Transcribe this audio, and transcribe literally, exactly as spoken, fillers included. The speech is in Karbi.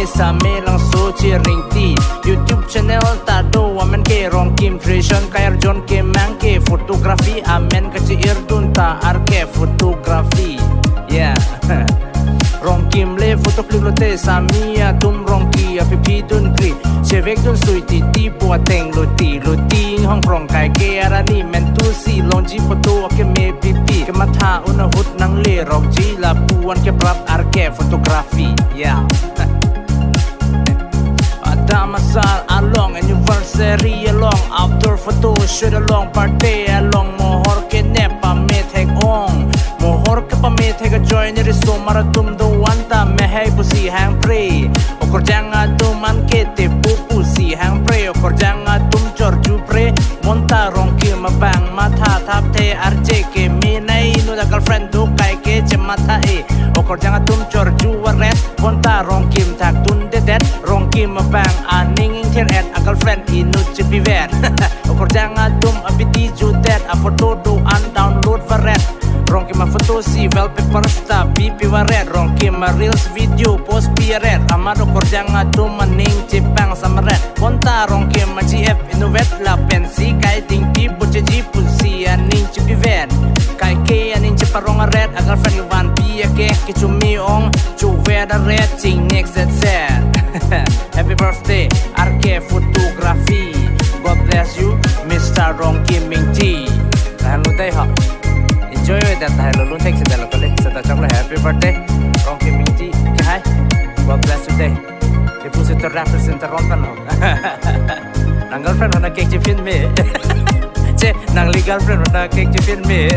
Same Langso Chiringti. YouTube channel ta do amen ke Rongkim Creation, kayar jon kemang ke photography amen kachirdun ta arke photography. Yeah. Rongkim le photo click lote sami atum rongki aphi phi dun kri. Chevek dun sui titi pu ateng luti luti hong prong kai ke arani mentu si longji photo ake me pipi. Kematha un ahut nangle rokji lapu-an ke prap arke photography. Yeah. Adam asar along, anniversary along, outdoor photo shoot along, birthday along, mohor kenep pamethek ong. Mohor kepamethek ajoine riso mar atum do-an ta mehai pusi hangpre. Okorjang atum an ke tepu pusi hangpre. Okorjang atum chorju pre. Bonta Rongkim abang matha thapthe arje ke me nai inut a girlfriend do kai ke chematha e. Okorjang atum chorju varet. Bonta Rongkim thak dundedet. Rongkim abang aning ingthir-et, a girlfriend inut chepiver. Okorjang atum abidi judet, a photo do-an download varet. Rongkim a photo si wallpaper ta bipi varet. Rongkim a reels video post pi aret. Amat okorjang atum aning chepang samaret. Bonta Rongkim a G F inutvet lapen si kai dingpi pucheji pusi aning chepiver. Kai ke aning cheparong aret, a girlfriend vanpi ake kechumi ong chuvet aret ching next set set. Happy birthday, arke photography. God bless you, Mister Rongkim Ingti. Tahan lutai ho. Enjoy we that tahai lo luntek seta lo kole. Seta choklo happy birthday, Rongkim Ingti. Ke hai. God bless you day. Depu seta represent ron pan ho. Nang girlfriend hona cake chipin me. Che, nangli girlfriend hona cake chipin me.